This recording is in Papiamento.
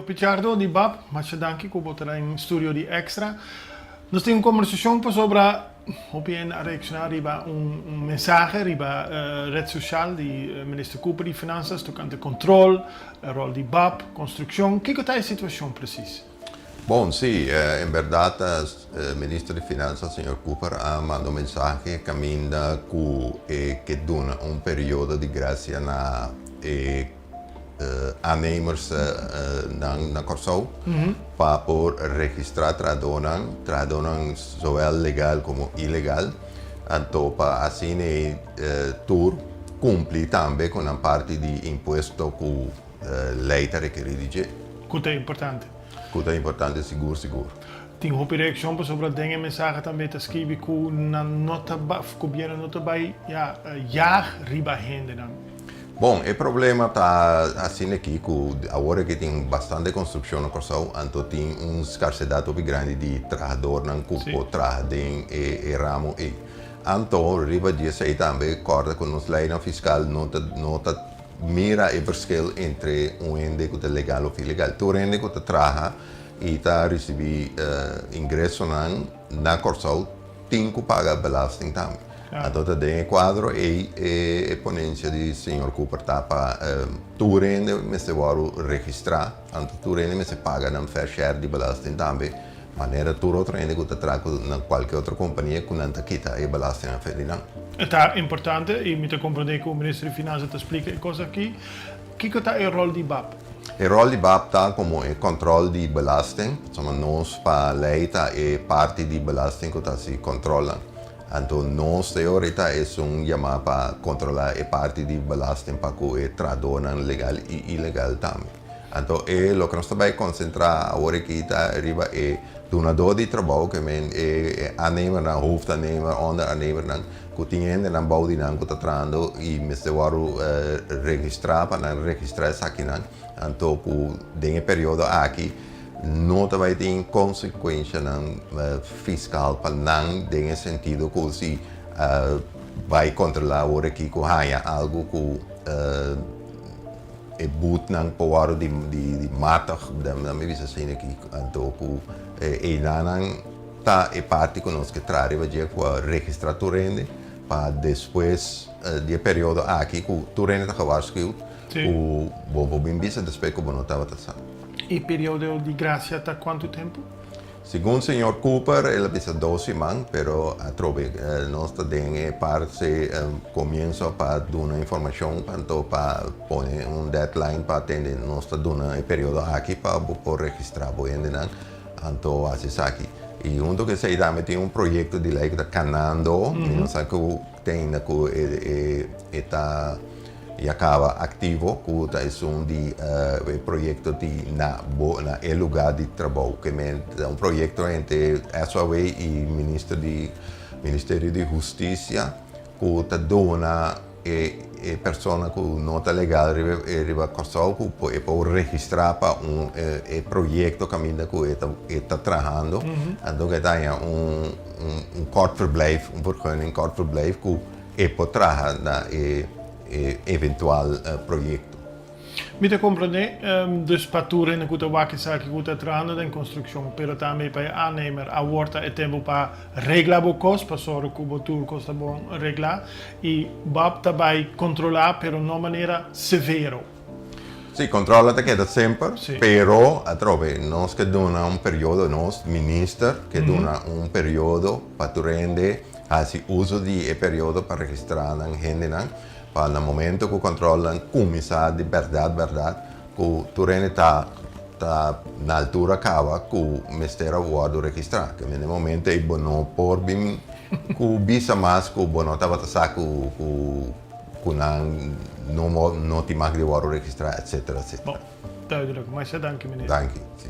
Joop Pichardo di bap, masha danki ku bo ta den studio di Extra. Nos tin un kombersashon pasobra hopi hende a reakshoná riba un mensahe riba red sosial di Minister Cooper di Finansas tokante kontrol, ròl di bap, konstrukshon. Kiko ta e situashon presis? Bon, sí, en bèrdat Minister di Finansas señor Cooper a manda un mensahe kaminda ku e ke duna un periodo di grasia na e aannemers nan na Kòrsou pa por registrá trahadónan, trahadónan zowel legal komo ilegal, anto pa asina e tur kumpli tambe ku nan parti di impuesto ku lei ta rekerí di dje. Ku ta importante. Ku ta importante sigur sigur. Tin hopi reakshon pasobra den e mensahe tambe ta skibi ku nan no ta gobièrnu no ta bai ya yag riba hendenan. Bon, e problema ta asina aki ku awor aki tin bastante konstrukshon na Kòrsou, anto tin un skarsedat hopi grandi di trahadornan ku por traha den e ramo ei. Anto riba di esei tambe kòrda ku nos leinan fiskal no ta no ta mira e verschil entre un hende ku ta legal òf ilegal. Tur hende ku ta traha i ta risibí ingresonan na Kòrsou tin ku paga belasting tambe. Anto ta den e kuadro ei e ponensia di señor Cooper ta pa tur hende mester wòrdu registrá, anto tur hende mester paga nan fair share di belasting tambe, manera tur otro hende ku ta traha ku na kualke otro kompania ku nan ta kita e belasting afer di nan. E ta importante i mi ta komprendé ku Minister di Finansa ta splika e kos aki. Kiko ta e ròl di bap? E ròl di bap ta komo e kòntròl di belasting, pasobra nos pa lei ta e parti di belasting ku ta hasi kòntròlnan. Anto nos te ora ta esun yamá pa kontrolá e parti di belasting pa ku e trahadónan legal i ilegal tambe. Anto e loke nos ta bai konsentrá awor aki ta riba e dunadó di trabou, ke men e aannemernan, hoofdaannemer, onderaannemernan, Ku tin hendenan bou di nan ku ta trahando i mester wòrdu registrá pa nan registrá esakinan. Anto ku den e periodo aki no ta bai tin konsekuenshanan fiskal pa nan den e sentido ku si bai kontrolá awor aki ku haña algu ku e butnan por wòrdu di matig, nan mi bisa asina aki. Anto ku einan. Ta e parti ku nos ke traha riba dje ku a registrá tur hende pa despues di e periodo aki ku tur hende ta gewaarschuwd ku bo por bin bisa despues ku bo no tabata sa. E periodo di grasia ta kuantu tempu? Segun señor Cooper el a bisa dos siman, pero atrobe nos ta den e parse komienso pa duna informashon anto pa pone un deadline pa atende nos ta duna e periodo aki pa bo por registrá bo hendenan. Anto hasi esaki. I hunto ku esei tambe tin un proyekto di lei ku ta kanando, mi no sa ku te ainda ku e ta ya kaba aktivo, ku ta esun di e proyekto di na bo na e lugá di trabou. Ke men ta un proyekto entre SOAW i minister di Ministerio di Hustisia ku ta duna E persona ku no ta legal riba riba Kòrsou ku por e por registrá pa un e proyekto kaminda ku e ta e ta trahando anto ku e ta haña un un kort verblijf un vergunning kort verblijf ku e por traha na e e eventual proyekto. Mi ta komprendé, dus pa tur hende ku ta wak esaki ku ta trahando den konstrukshon, pero tambe pa e aannemer, awor ta e tempu pa regla bo kos, pa sòru ku bo tur kos ta bon reglá i bòb ta bai kontrolá, pero no manera severo. Sí, kontrola ta keda semper, pero atrobe nos ke duna un periodo, nos minister ke duna un periodo pa tur hende hasi uso di e periodo pa registrá nan hendenan. Pa na momento ku kòntròlnan kuminsá di bèrdat bèrdat ku tur hende ta ta na altura kaba ku mester a wòrdu registrá. Ke na e momento ei bo no por bin ku bisa mas ku bo no tabata sa ku ku ku nan no no tin mag di wòrdu registrá etsetera etsetera. Bon, duidelijk. Masha danki meneer. Danki, si.